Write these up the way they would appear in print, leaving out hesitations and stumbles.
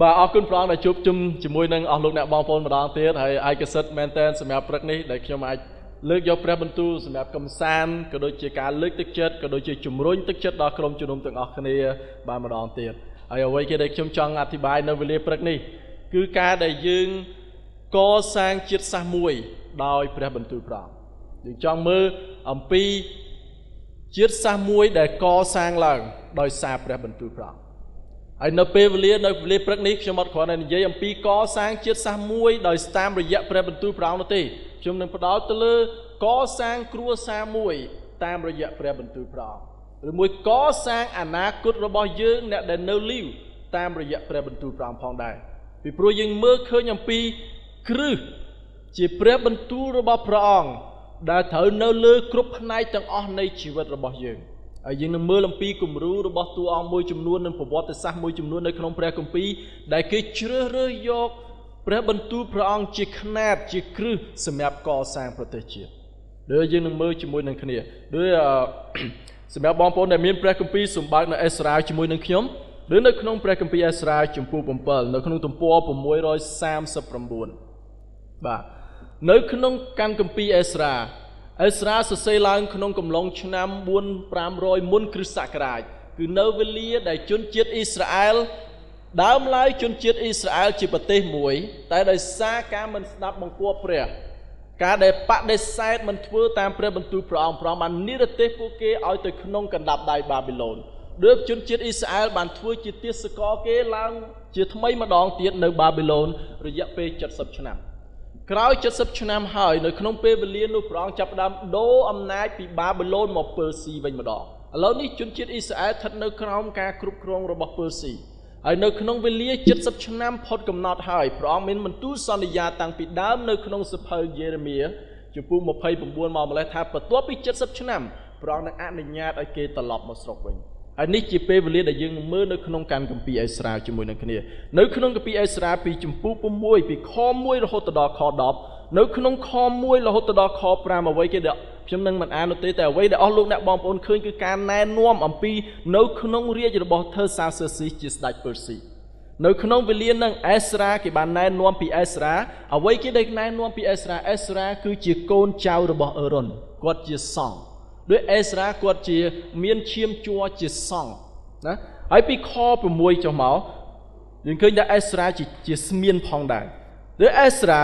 បាទអរគុណព្រះអង្គដែលជួបជុំជាមួយនឹងអស់លោកអ្នកបងប្អូនម្ដងទៀតហើយឯកសិទ្ធិមែនទែនសម្រាប់ព្រឹកនេះដែលខ្ញុំអាចលើកយកព្រះបន្ទូលសម្រាប់កំសាន្តក៏ដូចជាការលើកទឹកចិត្តក៏ដូចជាជំរុញទឹកចិត្តដល់ក្រុមជំនុំទាំងអស់គ្នាបានម្ដងទៀតហើយអ្វីគេដែលខ្ញុំចង់អធិប្បាយនៅវេលាព្រឹកនេះគឺការដែលយើងកសាងជាតិសាសន៍មួយដោយព្រះបន្ទូលព្រះអង្គយើងចង់មើលអំពីជាតិសាសន៍មួយដែលកសាងឡើងដោយសារព្រះបន្ទូលព្រះអង្គហើយនៅពេលវេលានៅវេលាព្រឹកនេះខ្ញុំអត់គ្រាន់តែនិយាយអំពីកសាងជាតិសាសន៍មួយដោយតាមរយៈព្រះបន្ទូលព្រះអង្គនោះទេខ្ញុំនឹងផ្ដោតទៅលើកសាងគ្រួសារមួយតាមរយៈព្រះបន្ទូលព្រះអង្គឬមួយកសាងអនាគតរបស់យើងអ្នកដែលនៅលីវតាមរយៈព្រះបន្ទូលព្រះអង្គផងដែរពីព្រោះយើងមើលឃើញអំពីគ្រឹះជាព្រះបន្ទូលរបស់ព្រះអង្គដែលត្រូវនៅលើគ្រប់ផ្នែកទាំងអស់នៃជីវិតរបស់យើងហើយយើងនឹងមើលអំពីគំរូរបស់តួអង្គមួយចំនួននិងប្រវត្តិសាស្ត្រមួយចំនួននៅក្នុងព្រះគម្ពីរដែលគេជ្រើសរើសយកព្រះបន្ទូលព្រះអង្គជាខ្នាតជាគ្រឹះសម្រាប់កសាងប្រទេសជាតិដូចយើងនឹងមើលជាមួយនឹងគ្នាដូចសម្រាប់បងប្អូនដែលមានព្រះគម្ពីរសម្បើកនៅអេស្រាជាមួយនឹងខ្ញុំឬនៅក្នុងព្រះគម្ពីរអេស្រាជំពូក7នៅក្នុងទំព័រ639បាទនៅក្នុងកាន់គម្ពីរអេស្រាអេស្រាសរសេរឡើងក្នុងកំឡុងឆ្នាំ4500មុនគ្រិស្តសករាជគឺនៅវេលាដែលជនជាតិអ៊ីស្រាអែលដើមឡើយជនជាតិអ៊ីស្រាអែលជាប្រទេសមួយតែដោយសារការមិនស្ដាប់បង្គាប់ព្រះការដែលបដិសេធមិនធ្វើតាមព្រះបន្ទូលព្រះអង្គព្រះបាននិរទេសពួកគេឲ្យទៅក្នុងកណ្ដាប់ដៃបាប៊ីឡូនដូចជនជាតិអ៊ីស្រាអែលបានធ្វើជាទាសករគេឡើងជាថ្មីម្ដងទៀតនៅបាប៊ីឡូនរយៈពេល70ឆ្នាំក្រោយ70ឆ្នាំហើយនៅក្នុងពេលវេលានោះព្រះអង្គចាប់ផ្ដើមដូរអំណាចពីបាប៊ីឡូនមកពើស៊ីវិញម្ដងឥឡូវនេះជនជាតិអ៊ីស្រាអែលស្ថិតនៅក្រោមការគ្រប់គ្រងរបស់ពើស៊ីហើយនៅក្នុងវេលា70ឆ្នាំផុតកំណត់ហើយព្រះអង្គមានបន្ទូលសន្យាតាំងពីដើមនៅក្នុងសៀវភៅយេរេមៀជំពូក29មកម្លេះថាបន្ទាប់ពី70ឆ្នាំព្រះអង្គនឹងអនុញ្ញាតឲ្យគេត្រឡប់មកស្រុកវិញហើយនេះជាពេលវេលាដែលយើងមើលនៅក្នុងកាន់គម្ពីរអេស្រាជាមួយនឹងគ្នានៅក្នុងគម្ពីរអេស្រាពីជំពូក6ពីខ1រហូតដល់ខ10នៅក្នុងខ1រហូតដល់ខ5អ្វីគេដែលខ្ញុំនឹងមិនអាននោះទេតែអ្វីដែលអស់លោកអ្នកបងប្អូនឃើញគឺការណែនាំអំពីនៅក្នុងរាជរបស់ថើសាសឺស៊ីជាស្ដេចពើស៊ីនៅក្នុងវេលានឹងអេស្រាគេបានណែនាំពីអេស្រាអ្វីគេដែលណែនាំពីអេស្រាអេស្រាគឺជាកូនចៅរបស់អឺរ៉ុនគាត់ជាសង្ឃដូចអេស្រាគាត់ជាមានឈាមជ័រជាសង្ឃណាហើយពីខ6ចុះមកយើងឃើញថាអេស្រាជាស្មៀនផងដែរដូចអេស្រា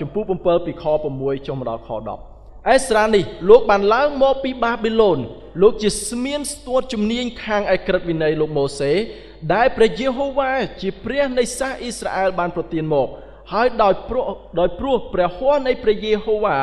ជំពូក7ពីខ6ចុះមកដល់ខ10អេស្រានេះលោកបានឡើងមកពីបាប៊ីឡូនលោកជាស្មៀនស្ទាត់ជំនាញខាងឯក្រិតវិន័យលោកម៉ូសេដែលព្រះយេហូវ៉ាជាព្រះនៃសាសអ៊ីស្រាអែលបានប្រទានមកហើយដោយព្រោះព្រះហស្ថនៃព្រះយេហូវ៉ា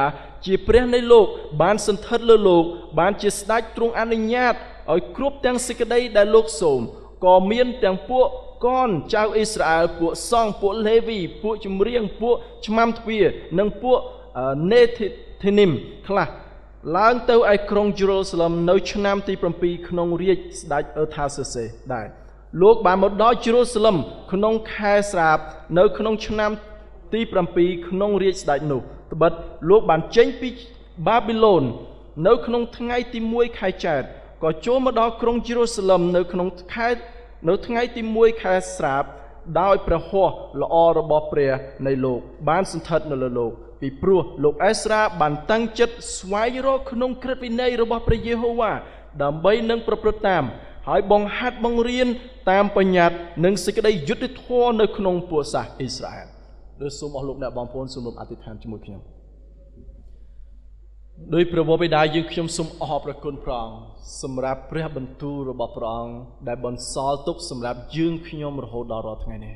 ជាព្រះនៃលោកបានសន្ធិដ្ឋលើលោកបានជាស្ដេចទ្រង់អនុញ្ញាតឲ្យគ្រប់ទាំងសេចក្តីដែលលោកសូមក៏មានទាំងពួកកនចៅអ៊ីស្រាអែលពួកសង្ឃពួកលេវីពួកចម្រៀងពួកឆ្មាំទ្វារនិងពួកនេធីនីមខ្លះឡើងទៅឯក្រុងយេរូសាឡឹមនៅឆ្នាំទី7ក្នុងរាជស្ដេចអឺថាសឺសេដែរលោកបានមកដល់យេរូសាឡឹមក្នុងខែស្រាបនៅក្នុងឆ្នាំទី7ក្នុងរាជស្ដេចនោះត្បិតលោកបានចេញពីបាប៊ីឡូននៅក្នុងថ្ងៃទី1ខែចែកក៏ចូលមកដល់ក្រុងយេរូសាឡឹមនៅក្នុងខែនៅថ្ងៃទី1ខែស្រាបដោយព្រះហស្ថល្អរបស់ព្រះនៃលោកបានសន្ធិដ្ឋនៅលើលោកពីព្រោះលោកអេស្រាបានតាំងចិត្តស្វែងរកក្នុងក្រឹតវិន័យរបស់ព្រះយេហូវ៉ាដើម្បីនឹងប្រព្រឹត្តតាមហើយបង្ហាត់បង្រៀនតាមបញ្ញត្តិនិងសេចក្តីយុត្តិធម៌នៅក្នុងពួកសាសអ៊ីស្រាអែលដោយសូមអស់លោកអ្នកបងប្អូនសូមអធិដ្ឋានជាមួយខ្ញុំដោយព្រះវរបិតាយើងខ្ញុំសូមអរព្រះគុណព្រះអង្គសម្រាប់ព្រះបន្ទូលរបស់ព្រះអង្គដែលបន្សល់ទុកសម្រាប់យើងខ្ញុំរហូតដល់រាល់ថ្ងៃនេះ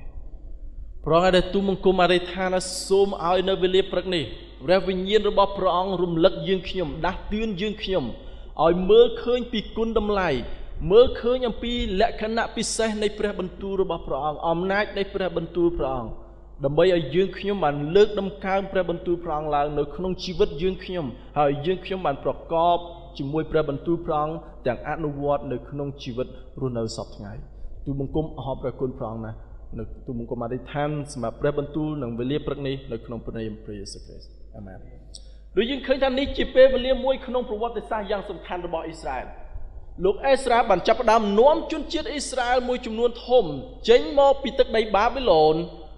ព្រះអង្គដែលទូលបង្គំអធិដ្ឋានសូមឲ្យនៅវេលាព្រឹកនេះព្រះវិញ្ញាណរបស់ព្រះអង្គរំលឹកយើងខ្ញុំដាស់តឿនយើងខ្ញុំឲ្យមើលឃើញពីគុណតម្លៃមើលឃើញអំពីលក្ខណៈពិសេសនៃព្រះបន្ទូលរបស់ព្រះអង្គអំណាចនៃព្រះបន្ទូលព្រះអង្គដើម្បីឲ្យយើងខ្ញុំបានលើកដំកើងព្រះបន្ទូលព្រះអង្គឡើងនៅក្នុងជីវិតយើងខ្ញុំហើយយើងខ្ញុំបានប្រកបជាមួយព្រះបន្ទូលព្រះអង្គទាំងអនុវត្តនៅក្នុងជីវិតរស់នៅសព្វថ្ងៃទូលបង្គំអរព្រះគុណព្រះអង្គណាស់នៅទូលបង្គំអធិដ្ឋានសម្រាប់ព្រះបន្ទូលនិងវេលាព្រឹកនេះនៅក្នុងព្រះនាមព្រះយេស៊ូវគ្រីស្ទអាមែនដូចយើងឃើញថានេះជាពេលវេលាមួយក្នុងប្រវត្តិសាស្ត្រយ៉ាងសំខាន់របស់អ៊ីស្រាអែល លោកអេស្រាបានចាប់ផ្ដើមនាំជនជាតិអ៊ីស្រាអែលមួយចំនួនធំចេញមកពីទឹកដីបាប៊ីឡូន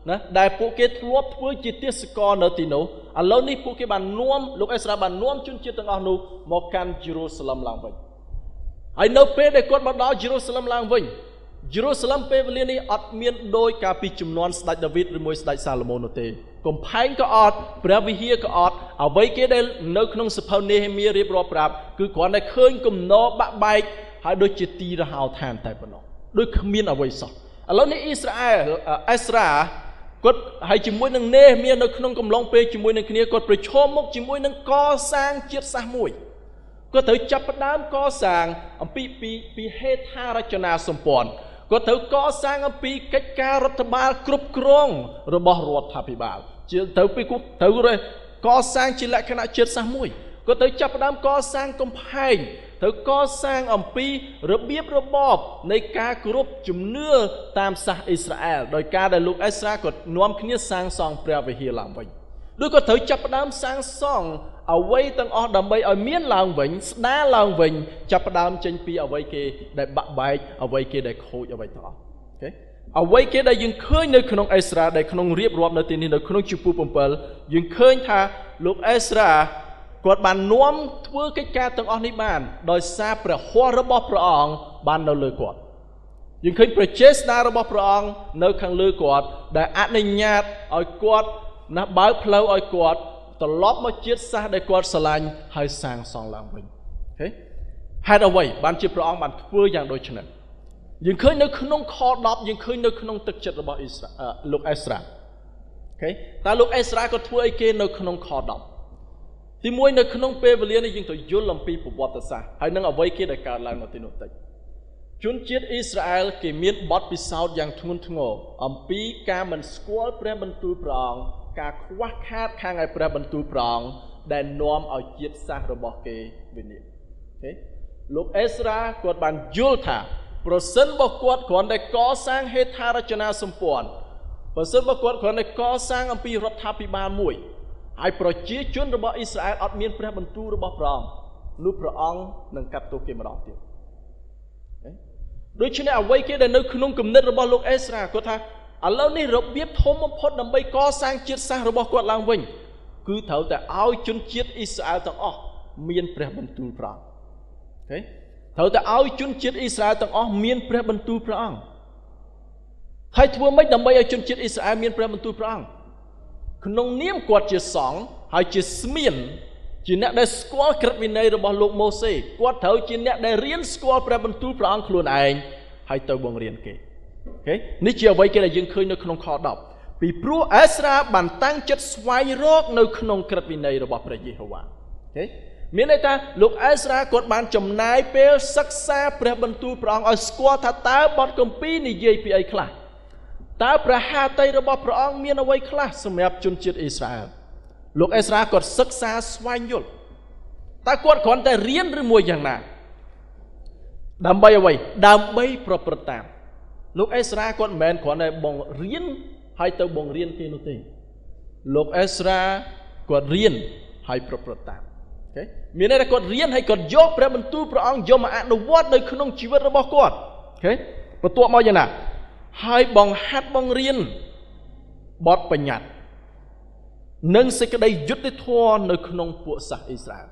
ណាដែលពួកគេធ្លាប់ធ្វើជាទាសករនៅទីនោះឥឡូវនេះពួកគេបាននាំលោកអេស្រាបាននាំជនជាតិទាំងអស់នោះមកកាន់យេរូសាឡឹមឡើងវិញហើយនៅពេលដែលគាត់មកដល់យេរូសាឡឹមឡើងវិញយេរូសាឡឹមពេលវេលានេះអត់មានដោយកាលពីជំនាន់ស្ដេចដាវីតឬមួយស្ដេចសាឡូមោននោះទេកំផែងក៏អត់ព្រះវិហារក៏អត់អ្វីគេដែលនៅក្នុងសភៅនេហេមៀរៀបរាប់ប្រាប់គឺគ្រាន់តែឃើញគំនរបាក់បែកហើយដូចជាទីរហោឋានតែប៉ុណ្ណោះដូចគ្មានអ្វីសោះឥឡូវនេះអ៊ីស្រាអែលអេស្រាគាត់ហើយជាមួយនឹងនេហេមៀនៅក្នុងកំឡុងពេលជាមួយនឹងគ្នាគាត់ប្រឈមមុខជាមួយនឹងកសាងជាតិសាសន៍មួយគាត់ត្រូវចាប់ផ្ដើមកសាងអំពីពីហេដ្ឋារចនាសម្ព័ន្ធគាត់ត្រូវកសាងអំពីកិច្ចការរដ្ឋបាលគ្រប់គ្រងរបស់រដ្ឋាភិបាលជាត្រូវពីត្រូវកសាងជាលក្ខណៈជាតិសាសន៍មួយគាត់ត្រូវចាប់ផ្ដើមកសាងកំផែងត្រូវកសាងអំពីរបៀបរបបនៃការគោរពជំនឿតាមសាសអ៊ីស្រាអែលដោយការដែលលោកអេស្រាគាត់នាំគ្នាសាងសង់ព្រះវិហារឡើងវិញដូចគាត់ត្រូវចាប់ផ្ដើមសាងសង់អ្វីទាំងអស់ដើម្បីឲ្យមានឡើងវិញស្ដារឡើងវិញចាប់ផ្ដើមចេញពីអ្វីគេដែលបាក់បែកអ្វីគេដែលខូចអ្វីទាំងអស់អូខេអ្វីគេដែលយើងឃើញនៅក្នុងអេស្រាដែលក្នុងរៀបរាប់នៅទីនេះនៅក្នុងជំពូក7យើងឃើញថាលោកអេស្រាគាត់បាននាំធ្វើកិច្ចការទាំងអស់នេះបានដោយសារព្រះហស្ថរបស់ព្រះអង្គបាននៅលើគាត់យើងឃើញព្រះចេស្តារបស់ព្រះអង្គនៅខាងលើគាត់ដែលអនុញ្ញាតឲ្យគាត់ណាបើកផ្លូវឲ្យគាត់ត្រឡប់មកជាតិសាសន៍ដែលគាត់ស្រឡាញ់ហើយសាងសង់ឡើងវិញអូខេហេតុអ្វីបានជាព្រះអង្គបានធ្វើយ៉ាងដូចនេះយើងឃើញនៅក្នុងខ10យើងឃើញនៅក្នុងទឹកចិត្តរបស់អ៊ីស្រាលោកអេស្រាអូខេតើលោកអេស្រាគាត់ធ្វើអីគេនៅក្នុងខ10ទីមួយនៅក្នុងពេលវេលានេះយើងត្រូវយល់អំពីប្រវត្តិសាស្ត្រហើយនឹងអ្វីគេដែលកើតឡើងនៅទីនោះតិចជនជាតិអ៊ីស្រាអែលគេមានបទពិសោធន៍យ៉ាងធ្ងន់ធ្ងរអំពីការមិនស្គាល់ព្រះបន្ទូលព្រះអង្គការខ្វះខាតខាងឯព្រះបន្ទូលព្រះអង្គដែលនាំឲ្យជាតិសាសន៍របស់គេវិនាសអូខេលោកអេស្រាគាត់បានយល់ថាប្រសិនបើគាត់គ្រាន់តែកសាងហេដ្ឋារចនាសម្ព័ន្ធប្រសិនបើគាត់គ្រាន់តែកសាងអំពីរដ្ឋាភិបាលមួយហើយប្រជាជនរបស់អ៊ីស្រាអែលអត់មានព្រះបន្ទូលរបស់ព្រះអង្គនោះព្រះអង្គនឹងកាត់ទោសគេម្ដងទៀតដូច្នេះអ្វីគេដែលនៅក្នុងគំនិតរបស់លោកអេស្រាគាត់ថាឥឡូវនេះរបៀបធំបំផុតដើម្បីកសាងជាតិសាសន៍របស់គាត់ឡើងវិញគឺត្រូវតែឲ្យជនជាតិអ៊ីស្រាអែលទាំងអស់មានព្រះបន្ទូលព្រះអង្គអូខេត្រូវតែឲ្យជនជាតិអ៊ីស្រាអែលទាំងអស់មានព្រះបន្ទូលព្រះអង្គហើយធ្វើម៉េចដើម្បីឲ្យជនជាតិអ៊ីស្រាអែលមានព្រះបន្ទូលព្រះអង្គក្នុងនាមគាត់ជាសង្ឃហើយជាស្មានជាអ្នកដែលស្គាល់ក្រឹតវិន័យរបស់លោកម៉ូសេគាត់ត្រូវជាអ្នកដែលរៀនស្គាល់ព្រះបន្ទូលព្រះអង្គខ្លួនឯងហើយទៅបង្រៀនគេអូខេនេះជាអ្វីគេដែលយើងឃើញនៅក្នុងខ10ពីព្រោះអេស្រាបានតាំងចិត្តស្វែងរកនៅក្នុងក្រឹតវិន័យរបស់ព្រះយេហូវ៉ាអូខេមានន័យថាលោកអេស្រាគាត់បានចំណាយពេលសិក្សាព្រះបន្ទូលព្រះអង្គឲ្យស្គាល់ថាតើបទគម្ពីរនិយាយពីអីខ្លះតើព្រះハតីរបស់ព្រះអង្គមានអ្វីខ្លះសម្រាប់ជនជាតិអ៊ីស្រាអែលលោកអេស្រាគាត់សិក្សាស្វែងយល់តើគាត់គ្រាន់តែរៀនឬមួយយ៉ាងណាដើម្បីអ្វីដើម្បីប្រព្រឹត្តតាមលោកអេស្រាគាត់មិនមែនគ្រាន់តែបង្រៀនហើយទៅបង្រៀនគេនោះទេលោកអេស្រាគាត់រៀនហើយប្រព្រឹត្តតាមអូខេមានន័យថាគាត់រៀនហើយគាត់យកព្រះបន្ទូលព្រះអង្គយកមកអនុវត្តនៅក្នុងជីវិតរបស់គាត់អូខេបន្ទាប់មកយ៉ាងណាហើយបង្ហាត់បង្រៀនបទបញ្ញត្តិនិងសេចក្តីយុត្តិធម៌នៅក្នុងពួកសាសអ៊ីស្រាអែល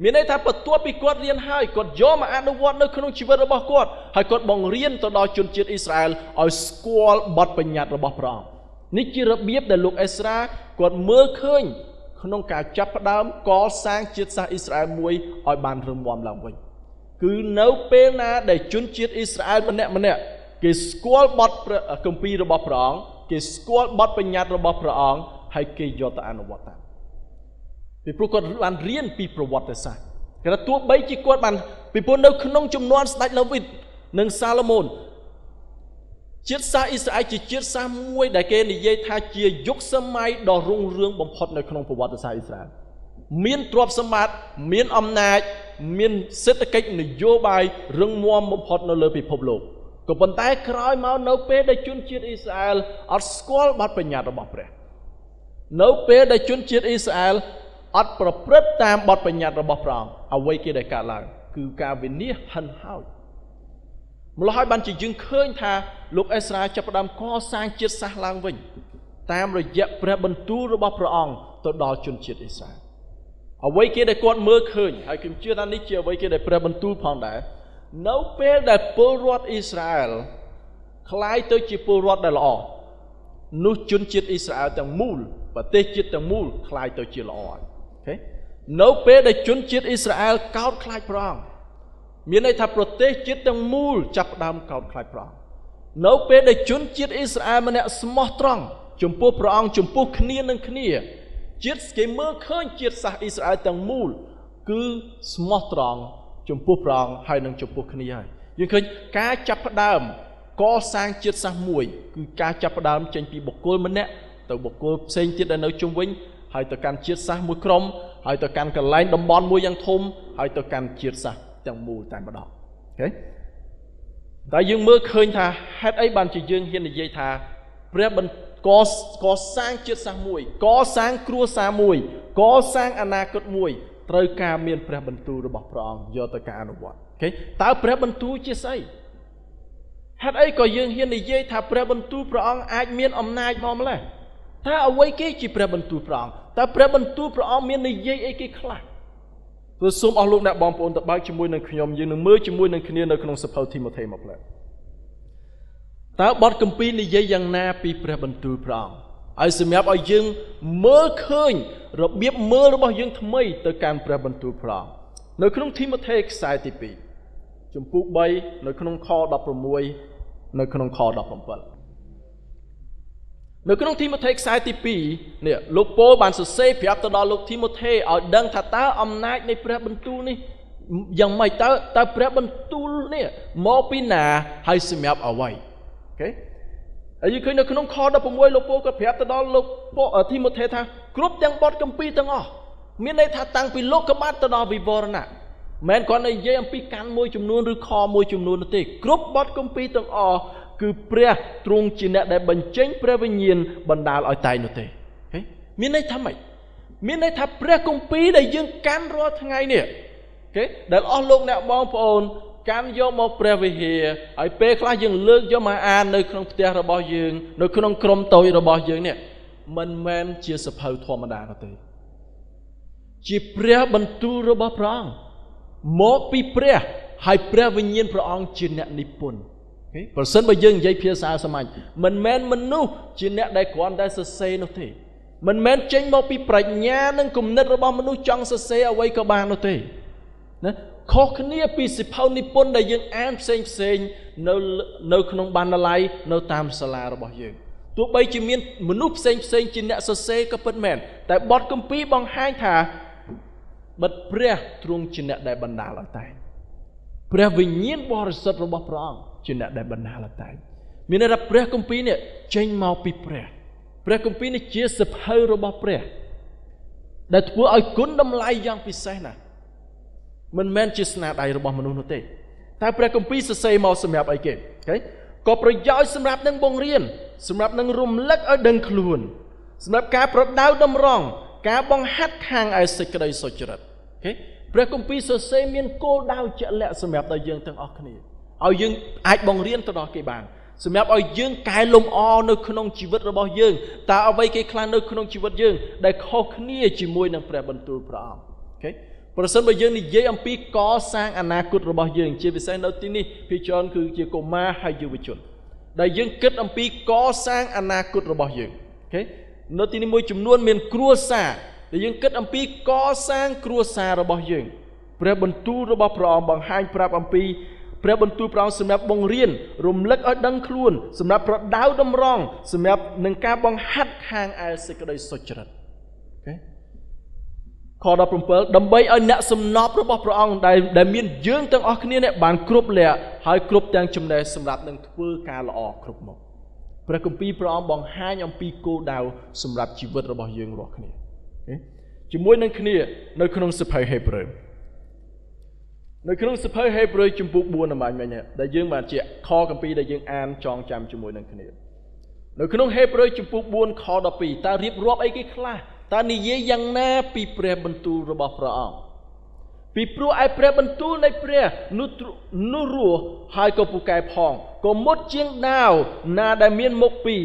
មានន័យថាបន្ទាប់ពីគាត់រៀនហើយគាត់យកមកអនុវត្តនៅក្នុងជីវិតរបស់គាត់ហើយគាត់បង្រៀនទៅដល់ជនជាតិអ៊ីស្រាអែលឲ្យស្គាល់បទបញ្ញត្តិរបស់ព្រះអង្គនេះជារបៀបដែលលោកអេស្រាគាត់មើលឃើញក្នុងការចាប់ផ្ដើមកសាងជាតិសាសន៍អ៊ីស្រាអែលមួយឲ្យបានរឹងមាំឡើងវិញគឺនៅពេលណាដែលជនជាតិអ៊ីស្រាអែលម្នាក់ម្នាក់គេស្គាល់បទគម្ពីររបស់ព្រះអង្គគេស្គាល់បទបញ្ញត្តិរបស់ព្រះអង្គហើយគេយកទៅអនុវត្តតាមពីព្រោះគាត់បានរៀនពីប្រវត្តិសាស្ត្រគេថាទោះបីជាគាត់បានពីព្រោះនៅក្នុងជំនាន់ស្ដេចដាវីតនិងសាឡូមោនជាតិសាសន៍អ៊ីស្រាអែលជាជាតិសាសន៍មួយដែលគេនិយាយថាជាយុគសម័យដ៏រុងរឿងបំផុតនៅក្នុងប្រវត្តិសាស្ត្រអ៊ីស្រាអែលមានទ្រព្យសម្បត្តិមានអំណាចមានសេដ្ឋកិច្ចនយោបាយរឹងមាំបំផុតនៅលើពិភពលោកក៏ប៉ុន្តែក្រោយមកនៅពេលដែលជនជាតិអ៊ីស្រាអែលអត់ស្គាល់បទបញ្ញត្តិរបស់ព្រះនៅពេលដែលជនជាតិអ៊ីស្រាអែលអត់ប្រព្រឹត្តតាមបទបញ្ញត្តិរបស់ព្រះអង្គអ្វីគេដែលកើតឡើងគឺការវិនាសហិនហោច ម្ល៉េះហើយបានជាយើងឃើញថាលោកអេស្រាចាប់ផ្ដើមកសាងជាតិសាសន៍ឡើងវិញតាមរយៈព្រះបន្ទូលរបស់ព្រះអង្គទៅដល់ជនជាតិអ៊ីស្រាអែលអ្វីគេដែលគាត់មើលឃើញហើយខ្ញុំជឿថានេះជាអ្វីគេដែលព្រះបន្ទូលផងដែរនៅពេលដែលពលរដ្ឋអ៊ីស្រាអែលក្លាយទៅជាពលរដ្ឋដែលល្អនោះជនជាតិអ៊ីស្រាអែលទាំងមូលប្រទេសជាតិទាំងមូលក្លាយទៅជាល្អហើយ OK នៅពេលដែលជនជាតិអ៊ីស្រាអែលកោតខ្លាចព្រះអង្គមានន័យថាប្រទេសជាតិទាំងមូលចាប់ផ្ដើមកោតខ្លាចព្រះអង្គនៅពេលដែលជនជាតិអ៊ីស្រាអែលម្នាក់ស្មោះត្រង់ចំពោះព្រះអង្គចំពោះគ្នានឹងគ្នាជាតិគេមើលឃើញជាតិសាសន៍អ៊ីស្រាអែលទាំងមូលគឺស្មោះត្រង់ចំពោះព្រះអង្គហើយនឹងចំពោះគ្នាហើយយើងឃើញការចាប់ផ្ដើមកសាងជាតិសាសន៍មួយគឺការចាប់ផ្ដើមចេញពីបុគ្គលម្នាក់ទៅបុគ្គលផ្សេងទៀតដែលនៅជុំវិញហើយទៅកាន់ជាតិសាសន៍មួយក្រុមហើយទៅកាន់កន្លែងតំបន់មួយយ៉ាងធំហើយទៅកាន់ជាតិសាសន៍ទាំងមូលតែម្ដង OK តែយើងមើលឃើញថាហេតុអីបានជាយើងហ៊ាននិយាយថាព្រះបន្កសាងជាតិសាសន៍មួយកសាងគ្រួសារមួយកសាងអនាគតមួយត្រូវការមានព្រះបន្ទូលរបស់ព្រះអង្គយកទៅការអនុវត្ត OK តើព្រះបន្ទូលជាស្អីហេតុអីក៏យើងហ៊ាននិយាយថាព្រះបន្ទូលព្រះអង្គអាចមានអំណាចមកម្ល៉េះតើអ្វីគេជាព្រះបន្ទូលព្រះអង្គតើព្រះបន្ទូលព្រះអង្គមាននិយាយអីគេខ្លះព្រោះសូមអស់លោកអ្នកបងប្អូនទៅបើកជាមួយនឹងខ្ញុំយើងនឹងមើលជាមួយនឹងគ្នានៅក្នុងសៀវភៅធីម៉ូថេមកផ្លែតើបទគម្ពីរនិយាយយ៉ាងណាពីព្រះបន្ទូលព្រះអង្គហើយសម្រាប់ឲ្យយើងមើលឃើញរបៀបមើលរបស់យើងថ្មីទៅកាន់ព្រះបន្ទូលព្រះអង្គនៅក្នុងធីម៉ូថេខ្សែទី2ជំពូក3នៅក្នុងខ16នៅក្នុងខ17នៅក្នុងធីម៉ូថេខ្សែទី2នេះលោកប៉ូលបានសរសេរប្រាប់ទៅដល់លោកធីម៉ូថេឲ្យដឹងថាតើអំណាចនៃព្រះបន្ទូលនេះយ៉ាងម៉េចតើព្រះបន្ទូលនេះមកពីណាហើយសម្រាប់អ្វី OK ហើយយើងឃើញនៅក្នុងខ16លោកប៉ូលក៏ប្រាប់ទៅដល់លោកធីម៉ូថេថាគ្រប់ទាំងបទគម្ពីរទាំងអស់មានន័យថាតាំងពីលោកបាត់ទៅដល់វិវរណៈមិនគ្រាន់តែនិយាយអំពីកាន់មួយចំនួនឬខមួយចំនួននោះទេគ្រប់បទគម្ពីរទាំងអស់គឺព្រះទ្រង់ជាអ្នកដែលបញ្ចេញព្រះវិញ្ញាណបណ្ដាលឲ្យតែងនោះទេមានន័យថាម៉េចមានន័យថាព្រះគម្ពីរដែលយើងកាន់រាល់ថ្ងៃនេះ OK ដែលអស់លោកអ្នកបងប្អូនកាន់យកមកព្រះវិហារហើយពេលខ្លះយើងលើកយកមកអាននៅក្នុងផ្ទះរបស់យើងនៅក្នុងក្រុមតូចរបស់យើងនេះមិនមែនជាសភៅធម្មតានោះទេជាព្រះបន្ទូលរបស់ព្រះអង្គមកពីព្រះហើយព្រះវិញ្ញាណព្រះអង្គជាអ្នកនិពន្ធប្រសិនបើយើងនិយាយភាសាសាមញ្ញមិនមែនមនុស្សជាអ្នកដែលគ្រាន់តែសរសេរនោះទេមិនមែនចេញមកពីប្រាជ្ញានិងគំនិតរបស់មនុស្សចង់សរសេរអ្វីក៏បាននោះទេណាខុសគ្នាពីសៀវភៅនិពន្ធដែលយើងអានផ្សេងផ្សេងនៅក្នុងបណ្ណាល័យនៅតាមសាលារបស់យើងទោះបីជាមានមនុស្សផ្សេងផ្សេងជាអ្នកសរសេរក៏ពិតមែនតែបទគម្ពីរបង្ហាញថាបិទព្រះទ្រង់ជាអ្នកដែលបណ្ដាលឲ្យតែងព្រះវិញ្ញាណបរិសុទ្ធរបស់ព្រះអង្គជាអ្នកដែលបណ្ដាលឲ្យតែងមានន័យថាព្រះគម្ពីរនេះចេញមកពីព្រះព្រះគម្ពីរនេះជាសភៅរបស់ព្រះដែលធ្វើឲ្យគុណតម្លៃយ៉ាងពិសេសណាស់មិនមែនជាស្នាដៃរបស់មនុស្សនោះទេតែព្រះគម្ពីរសរសេរមកសម្រាប់អីគេក៏ប្រយោជន៍សម្រាប់នឹងបង្រៀនសម្រាប់នឹងរំលឹកឲ្យដឹងខ្លួនសម្រាប់ការប្រដៅតម្រង់ការបង្ហាត់ខាងឯសេចក្តីសុចរិតព្រះគម្ពីរសរសេរមានគោលដៅជាក់លាក់សម្រាប់ដល់យើងទាំងអស់គ្នាឲ្យយើងអាចបង្រៀនទៅដល់គេបានសម្រាប់ឲ្យយើងកែលម្អនៅក្នុងជីវិតរបស់យើងតើអ្វីគេខ្លះនៅក្នុងជីវិតយើងដែលខុសគ្នាជាមួយនឹងព្រះបន្ទូលព្រះអង្គប្រសិនបើយើងនិយាយអំពីកសាងអនាគតរបស់យើងជាពិសេសនៅទីនេះភាគច្រើនគឺជាកុមារហើយយុវជនដែលយើងគិតអំពីកសាងអនាគតរបស់យើងនៅទីនេះមួយចំនួនមានគ្រួសារដែលយើងគិតអំពីកសាងគ្រួសាររបស់យើងព្រះបន្ទូលរបស់ព្រះអង្គបង្ហាញប្រាប់អំពីព្រះបន្ទូលព្រះអង្គសម្រាប់បង្រៀនរំលឹកឲ្យដឹងខ្លួនសម្រាប់ប្រដៅតម្រង់សម្រាប់នឹងការបង្ហាត់ខាងឯសេចក្តីសុចរិតខ17ដើម្បីឲ្យអ្នកសំណប់របស់ព្រះអង្គដែលមានយើងទាំងអស់គ្នានេះបានគ្រប់លក្ខហើយគ្រប់ទាំងចំណេះសម្រាប់នឹងធ្វើការល្អគ្រប់មុខព្រះគម្ពីរព្រះអង្គបង្ហាញអំពីគោលដៅសម្រាប់ជីវិតរបស់យើងរាល់គ្នាជាមួយនឹងគ្នានៅក្នុងសៀវភៅហេព្រើរនៅក្នុងសៀវភៅហេព្រើរជំពូក4អំបញ្ញមិញដែលយើងបានជាខគម្ពីរដែលយើងអានចងចាំជាមួយនឹងគ្នានៅក្នុងហេព្រើរជំពូក4ខ12តើរៀបរាប់អីគេខ្លះតើនិយាយយ៉ាងណាពីព្រះបន្ទូលរបស់ព្រះអង្គ ពីព្រោះឯព្រះបន្ទូលនៃព្រះនោះរស់ហើយក៏ពូកែផងក៏មុតជាងដាវណាដែលមានមុខពីរ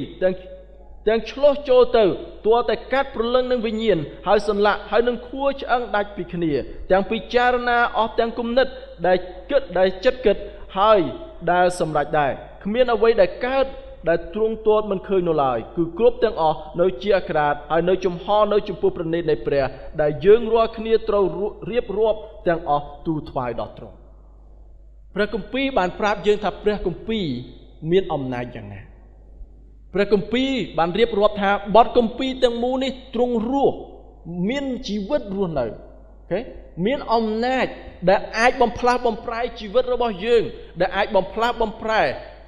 ទាំងឆ្លោះចូលទៅទាល់តែកាត់ព្រលឹងនឹងវិញ្ញាណហើយសន្លាក់ហើយនឹងខួរឆ្អឹងដាច់ពីគ្នាទាំងពិចារណាអស់ទាំងគំនិតដែលគិតដែលចិត្តគិតហើយដែលសម្រេចដែរគ្មានអ្វីដែលកើតដែលទ្រង់ទាត់មិនឃើញនោះឡើយគឺគ្រប់ទាំងអស់នៅជាអាក្រាតហើយនៅចំហនៅចំពោះព្រះនេតនៃព្រះដែលយើងរាល់គ្នាត្រូវរៀបរាប់ទាំងអស់ទូថ្វាយដល់ទ្រង់ព្រះគម្ពីរបានប្រាប់យើងថាព្រះគម្ពីរមានអំណាចយ៉ាងណាព្រះគម្ពីរបានរៀបរាប់ថាបទគម្ពីរទាំងមូលនេះទ្រង់រស់មានជីវិតរស់នៅអូខេមានអំណាចដែលអាចបំផ្លាស់បំប្រែជីវិតរបស់យើងដែលអាចបំផ្លាស់បំប្រែ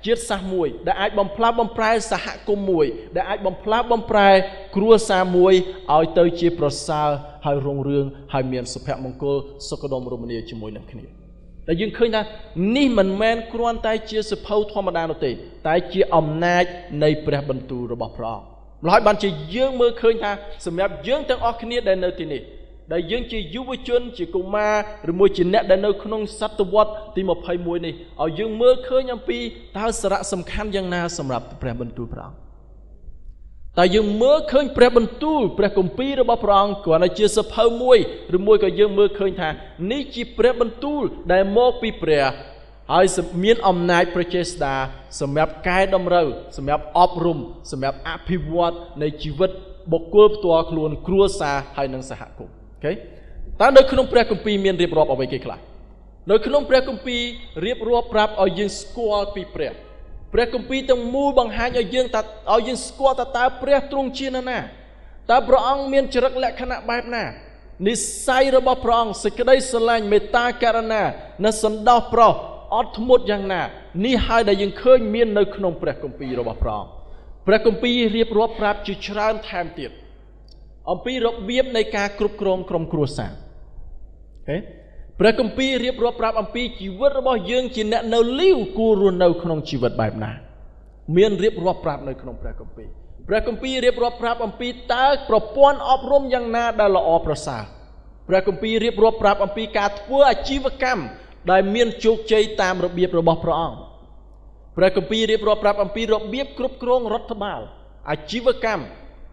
ជាតិសាសន៍មួយដែលអាចបំផ្លាស់បំប្រែសហគមន៍មួយដែលអាចបំផ្លាស់បំប្រែគ្រួសារមួយឲ្យទៅជាប្រសើរហើយរុងរឿងហើយមានសុភមង្គលសុខដុមរមនាជាមួយនឹងគ្នាដែលយើងឃើញថានេះមិនមែនគ្រាន់តែជាសភៅធម្មតានោះទេតែជាអំណាចនៃព្រះបន្ទូលរបស់ព្រះអង្គម្ល៉េះបានជាយើងមើលឃើញថាសម្រាប់យើងទាំងអស់គ្នាដែលនៅទីនេះដែលយើងជាយុវជនជាកុមារឬមួយជាអ្នកដែលនៅក្នុងសតវត្សទី21នេះឲ្យយើងមើលឃើញអំពីតើសារៈសំខាន់យ៉ាងណាសម្រាប់ព្រះបន្ទូលព្រះអង្គតើយើងមើលឃើញព្រះបន្ទូលព្រះគម្ពីររបស់ព្រះអង្គគ្រាន់តែជាសភៅមួយឬមួយក៏យើងមើលឃើញថានេះជាព្រះបន្ទូលដែលមកពីព្រះហើយមានអំណាចព្រះចេស្តាសម្រាប់កែតម្រូវសម្រាប់អប់រំសម្រាប់អភិវឌ្ឍនៃជីវិតបុគ្គលផ្ទាល់ខ្លួនគ្រួសារហើយនិងសហគមន៍អូខេតើនៅក្នុងព្រះគម្ពីរមានរៀបរាប់អ្វីគេខ្លះនៅក្នុងព្រះគម្ពីររៀបរាប់ប្រាប់ឲ្យយើងស្គាល់ពីព្រះព្រះគម្ពីរទាំងមូលបង្ហាញឲ្យយើងឲ្យយើងស្គាល់ថាតើព្រះទ្រង់ជានរណាតើព្រះអង្គមានចរិតលក្ខណៈបែបណានិស័យរបស់ព្រះអង្គសេចក្តីស្រឡាញ់មេត្តាករុណានិងសន្តោសប្រោសអត់ធ្មត់យ៉ាងណានេះហើយដែលយើងឃើញមាននៅក្នុងព្រះគម្ពីររបស់ព្រះអង្គព្រះគម្ពីររៀបរាប់ប្រាប់ជាច្រើនថែមទៀតអំពីរបៀបនៃការគ្រប់គ្រងក្រុមគ្រួសារអូខេព្រះគម្ពីររៀបរាប់ប្រាប់អំពីជីវិតរបស់យើងជាអ្នកនៅលីវគួររស់នៅក្នុងជីវិតបែបណាមានរៀបរាប់ប្រាប់នៅក្នុងព្រះគម្ពីរព្រះគម្ពីររៀបរាប់ប្រាប់អំពីតើប្រព័ន្ធអប់រំយ៉ាងណាដែលល្អប្រសើរព្រះគម្ពីររៀបរាប់ប្រាប់អំពីការធ្វើអាជីវកម្មដែលមានជោគជ័យតាមរបៀបរបស់ព្រះអង្គព្រះគម្ពីររៀបរាប់ប្រាប់អំពីរបៀបគ្រប់គ្រងរដ្ឋបាលអាជីវកម្ម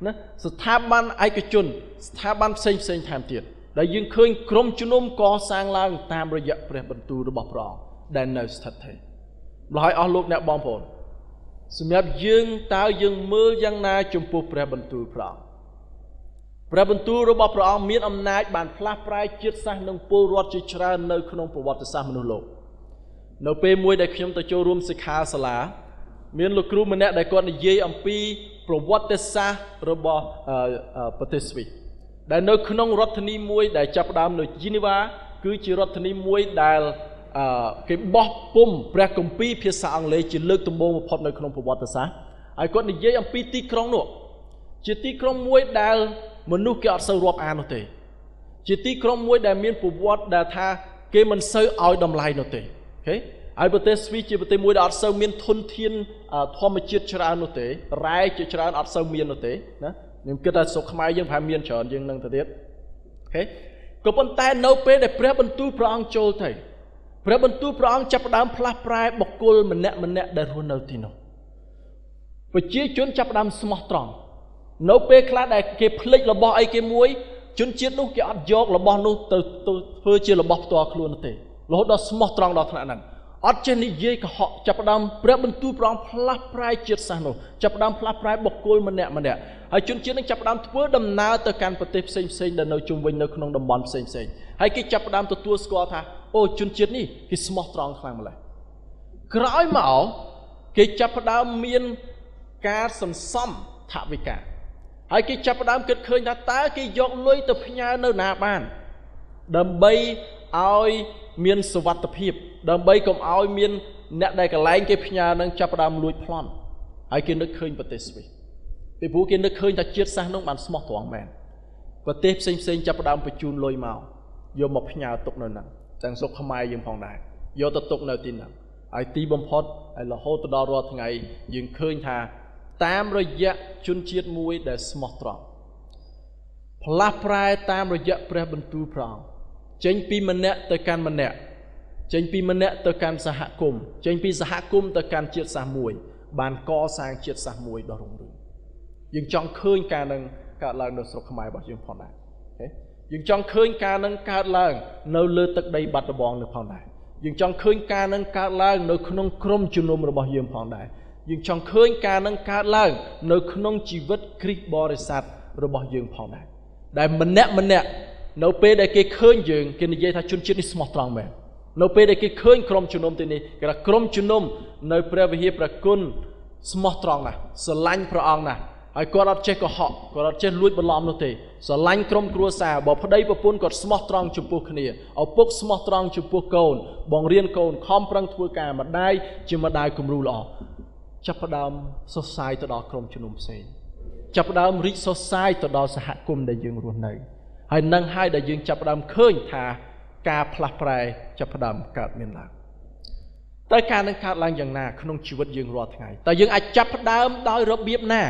ណាស្ថាប័នឯកជនស្ថាប័នផ្សេងផ្សេងថែមទៀតដែលយើងឃើញក្រុមជំនុំកសាងឡើងតាមរយៈព្រះបន្ទូលរបស់ព្រះអង្គដែលនៅស្ថិតស្ថេរម្ល៉េះហើយអស់លោកអ្នកបងប្អូនសម្រាប់យើងតើយើងមើលយ៉ាងណាចំពោះព្រះបន្ទូលព្រះអង្គព្រះបន្ទូលរបស់ព្រះអង្គមានអំណាចបានផ្លាស់ប្រែជាតិសាសន៍និងពលរដ្ឋជាច្រើននៅក្នុងប្រវត្តិសាស្ត្រមនុស្សលោកនៅពេលមួយដែលខ្ញុំទៅចូលរួមសិក្ខាសាលាមានលោកគ្រូម្នាក់ដែលគាត់និយាយអំពីប្រវត្តិសាស្ត្ររបស់ប្រទេសស្វីសដែលនៅក្នុងរដ្ឋធានីមួយដែលចាប់ផ្ដើមនៅជីនីវ៉ាគឺជារដ្ឋធានីមួយដែលគេបោះពុំព្រះគម្ពីរភាសាអង់គ្លេសជាលើកដំបូងបំផុតនៅក្នុងប្រវត្តិសាស្ត្រហើយគាត់និយាយអំពីទីក្រុងនោះជាទីក្រុងមួយដែលមនុស្សគេអត់សូវរាប់អាននោះទេជាទីក្រុងមួយដែលមានប្រវត្តិដែលថាគេមិនសូវឲ្យតម្លៃនោះទេអូខេហើយប្រទេសស្វីសជាប្រទេសមួយដែលអត់សូវមានធនធានធម្មជាតិច្រើននោះទេរ៉ែជាច្រើនអត់សូវមាននោះទេណាខ្ញុំគិតថាស្រុកខ្មែរយើងប្រហែលមានច្រើនជាងនឹងទៅទៀតអូខេក៏ប៉ុន្តែនៅពេលដែលព្រះបន្ទូលព្រះអង្គចូលទៅព្រះបន្ទូលព្រះអង្គចាប់ផ្ដើមផ្លាស់ប្រែបុគ្គលម្នាក់ម្នាក់ដែលរស់នៅទីនោះប្រជាជនចាប់ផ្ដើមស្មោះត្រង់នៅពេលខ្លះដែលគេភ្លេចរបស់អីគេមួយជនជាតិនោះគេអត់យករបស់នោះទៅធ្វើជារបស់ផ្ទាល់ខ្លួននោះទេរហូតដល់ស្មោះត្រង់ដល់ថ្នាក់ហ្នឹងអត់ចេះនិយាយកុហកចាប់ផ្ដើមព្រះបន្ទូលព្រះអង្គផ្លាស់ប្រែជាតិសាសន៍នោះចាប់ផ្ដើមផ្លាស់ប្រែបុគ្គលម្នាក់ម្នាក់ហើយជនជាតិនឹងចាប់ផ្ដើមធ្វើដំណើរទៅកាន់ប្រទេសផ្សេងផ្សេងដែលនៅជុំវិញនៅក្នុងតំបន់ផ្សេងផ្សេងហើយគេចាប់ផ្ដើមទទួលស្គាល់ថាអូជនជាតិនេះគេស្មោះត្រង់ខ្លាំងម្ល៉េះក្រោយមកគេចាប់ផ្ដើមមានការសន្សំថវិកាហើយគេចាប់ផ្ដើមគិតឃើញថាតើគេយកលុយទៅផ្ញើនៅណាបានដើម្បីឲ្យមានសុវត្ថិភាពដើម្បីកុំឲ្យមានអ្នកដែលកន្លែងគេផ្ញើនឹងចាប់ផ្ដើមលួចប្លន់ហើយគេនឹកឃើញប្រទេសស្វីសពីព្រោះគេនឹកឃើញថាជាតិសាសន៍នោះបានស្មោះត្រង់មែនប្រទេសផ្សេងផ្សេងចាប់ផ្ដើមបញ្ជូនលុយមកយកមកផ្ញើទុកនៅហ្នឹងទាំងស្រុកខ្មែរយើងផងដែរយកទៅទុកនៅទីហ្នឹងហើយទីបំផុតហើយរហូតទៅដល់រាល់ថ្ងៃយើងឃើញថាតាមរយៈជនជាតិមួយដែលស្មោះត្រង់ផ្លាស់ប្រែតាមរយៈព្រះបន្ទូលព្រះអង្គ ចេញពីម្នាក់ទៅកាន់ម្នាក់ចេញពីម្នាក់ទៅកាន់សហគមន៍ចេញពីសហគមន៍ទៅកាន់ជាតិសាសន៍មួយបានកសាងជាតិសាសន៍មួយដ៏រុងរឿងយើងចង់ឃើញការនឹងកើតឡើងនៅស្រុកខ្មែររបស់យើងផងដែរអូខេយើងចង់ឃើញការនឹងកើតឡើងនៅលើទឹកដីបាត់ដំបងនៅផងដែរយើងចង់ឃើញការនឹងកើតឡើងនៅក្នុងក្រុមជំនុំរបស់យើងផងដែរយើងចង់ឃើញការនឹងកើតឡើងនៅក្នុងជីវិតគ្រីស្ទបរិស័ទរបស់យើងផងដែរដែលម្នាក់ម្នាក់នៅពេលដែលគេឃើញយើងគេនិយាយថាជនជាតិនេះស្មោះត្រង់មែននៅពេលដែលគេឃើញក្រុមជំនុំទីនេះគេថាក្រុមជំនុំនៅព្រះវិហារព្រះគុណស្មោះត្រង់ណាស់ស្រឡាញ់ព្រះអង្គណាស់ហើយគាត់អត់ចេះកុហកគាត់អត់ចេះលួចបន្លំនោះទេស្រឡាញ់ក្រុមគ្រួសារបើប្តីប្រពន្ធគាត់ស្មោះត្រង់ចំពោះគ្នាឪពុកស្មោះត្រង់ចំពោះកូនបង្រៀនកូនខំប្រឹងធ្វើការម្ដាយជាម្ដាយគំរូល្អចាប់ផ្ដើមសរសៃទៅដល់ក្រុមជំនុំផ្សេងចាប់ផ្ដើមរីកសរសៃទៅដល់សហគមន៍ដែលយើងរស់នៅហើយនឹងហើយដែលយើងចាប់ផ្ដើមឃើញថាការផ្លាស់ប្រែចាប់ផ្ដើមកើតមានឡើងតើការនឹងកើតឡើងយ៉ាងណាក្នុងជីវិតយើងរាល់ថ្ងៃតើយើងអាចចាប់ផ្ដើមដោយរបៀបណា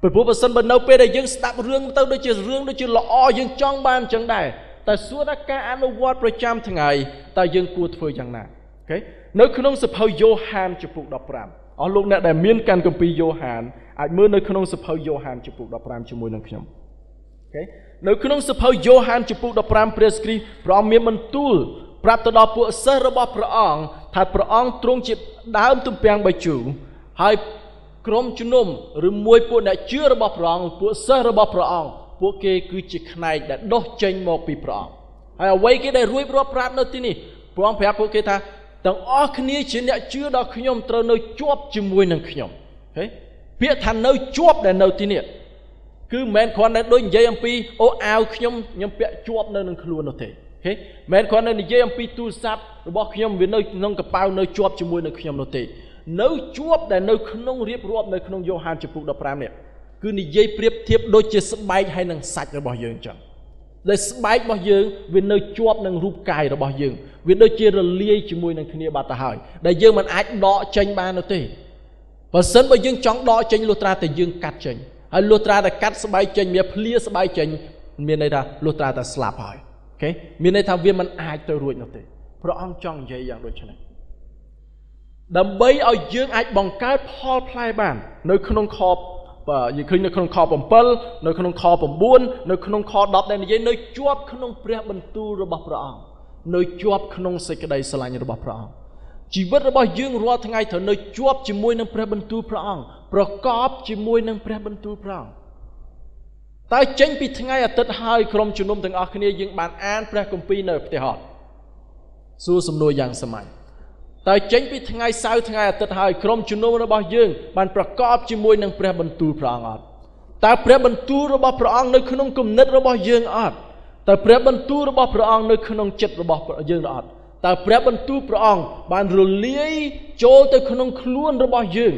ពីព្រោះបើសិនបើនៅពេលដែលយើងស្ដាប់រឿងទៅដូចជារឿងដូចជាល្អយើងចង់បានអញ្ចឹងដែរតែសួរថាការអនុវត្តប្រចាំថ្ងៃតើយើងគួរធ្វើយ៉ាងណាអូខេនៅក្នុងសភៅយ៉ូហានជំពូក15អស់លោកអ្នកដែលមានកាន់គម្ពីរយ៉ូហានអាចមើលនៅក្នុងសភៅយ៉ូហានជំពូក15ជាមួយនឹងខ្ញុំអូខេនៅក្នុងសភៅយ៉ូហានជំពូក15ព្រះគ្រីស្ទព្រះអង្គមានបន្ទូលប្រាប់ទៅដល់ពួកសិស្សរបស់ព្រះអង្គថាព្រះអង្គទ្រង់ជាដើមទំពាំងបាយជូរហើយក្រុមជំនុំឬមួយពួកអ្នកជឿរបស់ព្រះអង្គពួកសិស្សរបស់ព្រះអង្គពួកគេគឺជាផ្នែកដែលដុះចេញមកពីព្រះអង្គហើយអ្វីគេដែលរួចរាប់ប្រាប់នៅទីនេះព្រះអង្គប្រាប់ពួកគេថាទាំងអស់គ្នាជាអ្នកជឿដល់ខ្ញុំត្រូវនៅជាប់ជាមួយនឹងខ្ញុំអូខេពាក្យថានៅជាប់ដែលនៅទីនេះគឺមិនមែនគ្រាន់តែដូចនិយាយអំពីអូអាវខ្ញុំខ្ញុំពាក់ជាប់នៅនឹងខ្លួននោះទេអូខេមិនមែនគ្រាន់តែនិយាយអំពីទូរស័ព្ទរបស់ខ្ញុំវានៅក្នុងកប៉ៅនៅជាប់ជាមួយនឹងខ្ញុំនោះទេនៅជាប់ដែលនៅក្នុងរៀបរាប់នៅក្នុងយ៉ូហានជំពូក15នេះគឺនិយាយប្រៀបធៀបដូចជាស្បែកហើយនឹងសាច់របស់យើងអញ្ចឹងដែលស្បែករបស់យើងវានៅជាប់នឹងរូបកាយរបស់យើងវាដូចជារលាយជាមួយនឹងគ្នាបាត់ទៅហើយដែលយើងមិនអាចដកចេញបាននោះទេបើសិនបើយើងចង់ដកចេញលុះត្រាតែយើងកាត់ចេញហើយលុះត្រាតែកាត់ស្បែកចេញវាភ្លាស្បែកចេញមានន័យថាលុះត្រាតែស្លាប់ហើយអូខេមានន័យថាវាមិនអាចទៅរួចនោះទេព្រះអង្គចង់និយាយយ៉ាងដូចនេះដើម្បីឲ្យយើងអាចបង្កើតផលផ្លែបាននៅក្នុងខយើងឃើញនៅក្នុងខ7នៅក្នុងខ9នៅក្នុងខ10ដែលនិយាយនៅជាប់ក្នុងព្រះបន្ទូលរបស់ព្រះអង្គនៅជាប់ក្នុងសេចក្តីស្រឡាញ់របស់ព្រះអង្គជីវិតរបស់យើងរាល់ថ្ងៃត្រូវនៅជាប់ជាមួយនឹងព្រះបន្ទូលព្រះអង្គប្រកបជាមួយនឹងព្រះបន្ទូលព្រះអង្គតើចេញពីថ្ងៃអាទិត្យហើយក្រុមជំនុំទាំងអស់គ្នាយើងបានអានព្រះគម្ពីរនៅផ្ទះអត់សួរសំណួរយ៉ាងសាមញ្ញតើចេញពីថ្ងៃសៅរ៍ថ្ងៃអាទិត្យហើយក្រុមជំនុំរបស់យើងបានប្រកបជាមួយនឹងព្រះបន្ទូលព្រះអង្គអត់តើព្រះបន្ទូលរបស់ព្រះអង្គនៅក្នុងគំនិតរបស់យើងអត់តើព្រះបន្ទូលរបស់ព្រះអង្គនៅក្នុងចិត្តរបស់យើងអត់តើព្រះបន្ទូលព្រះអង្គបានរលាយចូលទៅក្នុងខ្លួនរបស់យើង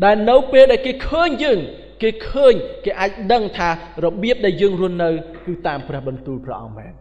ដែលនៅពេលដែលគេឃើញយើងគេឃើញគេអាចដឹងថារបៀបដែលយើងរស់នៅគឺតាមព្រះបន្ទូលព្រះអង្គមែន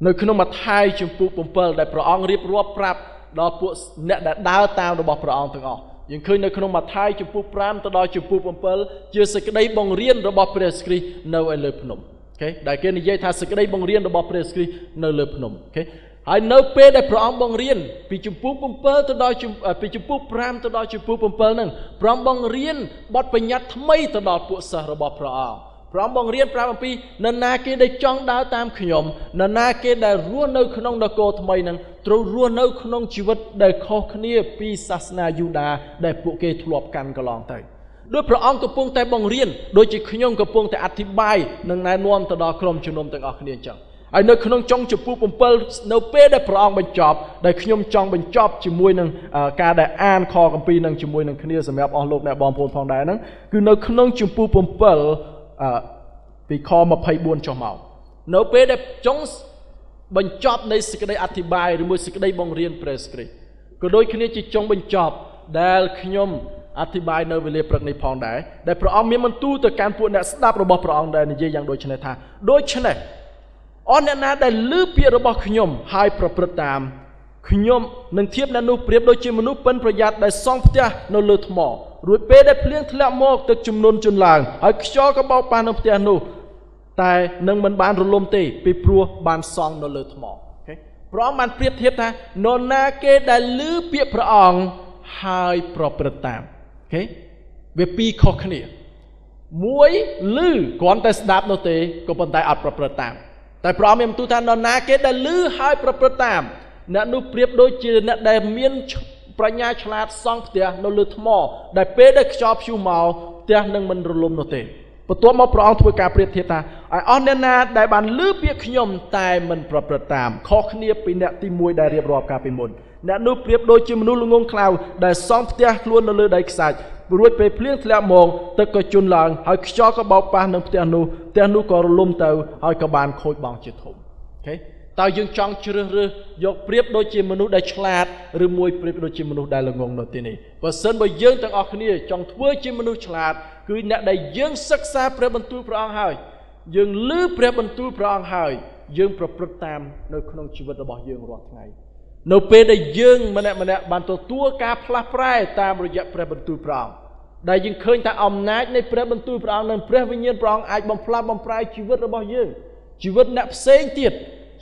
នៅក្នុងម៉ាថាយជំពូក7ដែលព្រះអង្គរៀបរាប់ប្រាប់ដល់ពួកអ្នកដែលដើរតាមរបស់ព្រះអង្គទាំងអស់យើងឃើញនៅក្នុងម៉ាថាយជំពូក5ទៅដល់ជំពូក7ជាសេចក្តីបង្រៀនរបស់ព្រះគ្រីស្ទនៅឯលើភ្នំអូខេដែលគេនិយាយថាសេចក្តីបង្រៀនរបស់ព្រះគ្រីស្ទនៅលើភ្នំអូខេហើយនៅពេលដែលព្រះអង្គបង្រៀនពីជំពូក7ទៅដល់ពីជំពូក5ទៅដល់ជំពូក7ហ្នឹងព្រះអង្គបង្រៀនបទបញ្ញត្តិថ្មីទៅដល់ពួកសិស្សរបស់ព្រះអង្គព្រះអង្គបង្រៀនប្រាប់អំពីនរណាគេដែលចង់ដើរតាមខ្ញុំនរណាគេដែលរស់នៅក្នុងនគរថ្មីហ្នឹងត្រូវរស់នៅក្នុងជីវិតដែលខុសគ្នាពីសាសនាយូដាដែលពួកគេធ្លាប់កាន់កន្លងទៅដោយព្រះអង្គកំពុងតែបង្រៀនដូចជាខ្ញុំកំពុងតែអធិប្បាយនិងណែនាំទៅដល់ក្រុមជំនុំទាំងអស់គ្នាអញ្ចឹងហើយនៅក្នុងចុងជំពូក7នៅពេលដែលព្រះអង្គបញ្ចប់ដែលខ្ញុំចង់បញ្ចប់ជាមួយនឹងការដែលអានខគម្ពីរនឹងជាមួយនឹងគ្នាសម្រាប់អស់លោកអ្នកបងប្អូនផងដែរហ្នឹងគឺនៅក្នុងជំពូក7ពីខ24ចុះមកនៅពេលដែលចុងបញ្ចប់នៃសេចក្តីអធិប្បាយឬមួយសេចក្តីបង្រៀនព្រះគ្រីស្ទក៏ដូចគ្នាជាចុងបញ្ចប់ដែលខ្ញុំអធិប្បាយនៅវេលាព្រឹកនេះផងដែរដែលព្រះអង្គមានបន្ទូលទៅកាន់ពួកអ្នកស្ដាប់របស់ព្រះអង្គដែលនិយាយយ៉ាងដូចនេះថាដូច្នេះអស់អ្នកណាដែលឮពាក្យរបស់ខ្ញុំហើយប្រព្រឹត្តតាមខ្ញុំនឹងធៀបអ្នកនោះប្រៀបដូចជាមនុស្សប៉ិនប្រយ័ត្នដែលសង់ផ្ទះនៅលើថ្មរួចពេលដែលភ្លៀងធ្លាក់មកទឹកជំនន់ជន់ឡើងហើយខ្យល់ក៏បោកប៉ះនៅផ្ទះនោះ តែនឹងមិនបានរលំទេពីព្រោះបានសង់នៅលើថ្មអូខេព្រះអង្គបានប្រៀបធៀបថានរណាគេដែលឮពាក្យព្រះអង្គហើយប្រព្រឹត្តតាមអូខេវាពីរខុសគ្នាមួយឮគ្រាន់តែស្ដាប់នោះទេក៏ប៉ុន្តែអត់ប្រព្រឹត្តតាមតែព្រះអង្គមានបន្ទូលថានរណាគេដែលឮហើយប្រព្រឹត្តតាមអ្នកនោះប្រៀបដូចជាអ្នកដែលមានប្រាជ្ញាឆ្លាតសង់ផ្ទះនៅលើថ្មដែលពេលដែលខ្យល់ព្យុះមកផ្ទះនឹងមិនរលំនោះទេបន្ទាប់មកព្រះអង្គធ្វើការប្រៀបធៀបថាឲ្យអស់អ្នកណាដែលបានឮពាក្យខ្ញុំតែមិនប្រព្រឹត្តតាមខុសគ្នាពីអ្នកទី1ដែលរៀបរាប់កាលពីមុនអ្នកនោះប្រៀបដូចជាមនុស្សល្ងង់ខ្លៅដែលសង់ផ្ទះខ្លួននៅលើដីខ្សាច់រួចពេលភ្លៀងធ្លាក់មកទឹកក៏ជន់ឡើងហើយខ្យល់ក៏បោកប៉ះនឹងផ្ទះនោះផ្ទះនោះក៏រលំទៅហើយក៏បានខូចបង់ជាធំអូខេតើយើងចង់ជ្រើសរើសយកប្រៀបដូចជាមនុស្សដែលឆ្លាតឬមួយប្រៀបដូចជាមនុស្សដែលល្ងង់នៅទីនេះបើសិនបើយើងទាំងអស់គ្នាចង់ធ្វើជាមនុស្សឆ្លាតគឺអ្នកដែលយើងសិក្សាព្រះបន្ទូលព្រះអង្គហើយយើងឮព្រះបន្ទូលព្រះអង្គហើយយើងប្រព្រឹត្តតាមនៅក្នុងជីវិតរបស់យើងរាល់ថ្ងៃនៅពេលដែលយើងម្នាក់ម្នាក់បានទទួលការផ្លាស់ប្រែតាមរយៈព្រះបន្ទូលព្រះអង្គដែលយើងឃើញថាអំណាចនៃព្រះបន្ទូលព្រះអង្គនិងព្រះវិញ្ញាណព្រះអង្គអាចបំផ្លាស់បំប្រែជីវិតរបស់យើងជីវិតអ្នកផ្សេងទៀត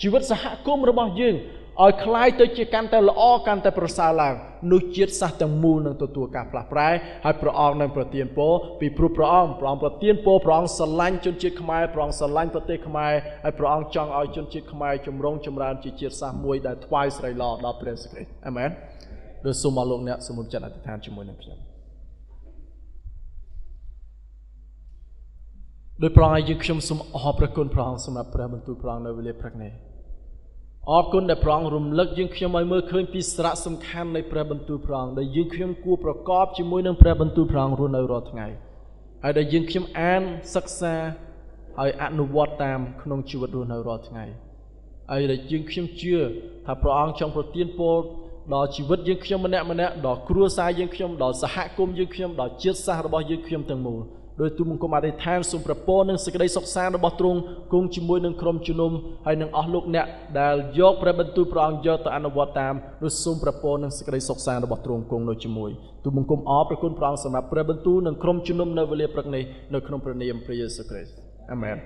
ជីវិតសហគមន៍របស់យើងឲ្យคล้ายទៅជាកាន់តែល្អកាន់តែប្រសើរឡើងនោះជាតិសាសន៍ទាំងមូលនឹងទទួលការផ្លាស់ប្រែហើយព្រះអង្គនឹងប្រទានពរពីព្រោះព្រះអង្គប្រទានពរព្រះអង្គស្រឡាញ់ជនជាតិខ្មែរព្រះអង្គស្រឡាញ់ប្រទេសខ្មែរហើយព្រះអង្គចង់ឲ្យជនជាតិខ្មែរចម្រុងចម្រើនជាជាតិសាសន៍មួយដែលថ្វាយស្រីល្អដល់ព្រះយេស៊ូវគ្រីស្ទអាមែនដោយសូមអរលោកអ្នកសូមចិត្តអធិដ្ឋានជាមួយនឹងខ្ញុំដោយព្រះអង្គឲ្យយើងខ្ញុំសូមអរព្រះគុណព្រះអង្គសម្រាប់ព្រះបន្ទូលព្រះអង្គនៅវេលាព្រឹកនេះអរគុណដែលព្រះអង្គរំលឹកយើងខ្ញុំឲ្យមើលឃើញពីសារៈសំខាន់នៃព្រះបន្ទូលព្រះអង្គដែលយើងខ្ញុំគួរប្រកបជាមួយនឹងព្រះបន្ទូលព្រះអង្គរស់នៅរាល់ថ្ងៃហើយដែលយើងខ្ញុំអានសិក្សាហើយអនុវត្តតាមក្នុងជីវិតរស់នៅរាល់ថ្ងៃហើយដែលយើងខ្ញុំជឿថាព្រះអង្គចង់ប្រទានពរដល់ជីវិតយើងខ្ញុំម្នាក់ម្នាក់ដល់គ្រួសារយើងខ្ញុំដល់សហគមន៍យើងខ្ញុំដល់ជាតិសាសន៍របស់យើងខ្ញុំទាំងមូលដោយទូលបង្គំអធិដ្ឋានសូមព្រះពរនិងសេចក្តីសុខសាន្តរបស់ទ្រង់គង់ជាមួយនឹងក្រុមជំនុំហើយនឹងអស់លោកអ្នកដែលយកព្រះបន្ទូលព្រះអង្គយកទៅអនុវត្តតាមនោះសូមព្រះពរនិងសេចក្តីសុខសាន្តរបស់ទ្រង់គង់នៅជាមួយទូលបង្គំអរព្រះគុណព្រះអង្គសម្រាប់ព្រះបន្ទូលនិងក្រុមជំនុំនៅវេលាព្រឹកនេះនៅក្នុងព្រះនាមព្រះយេស៊ូវគ្រីស្ទអាមែន។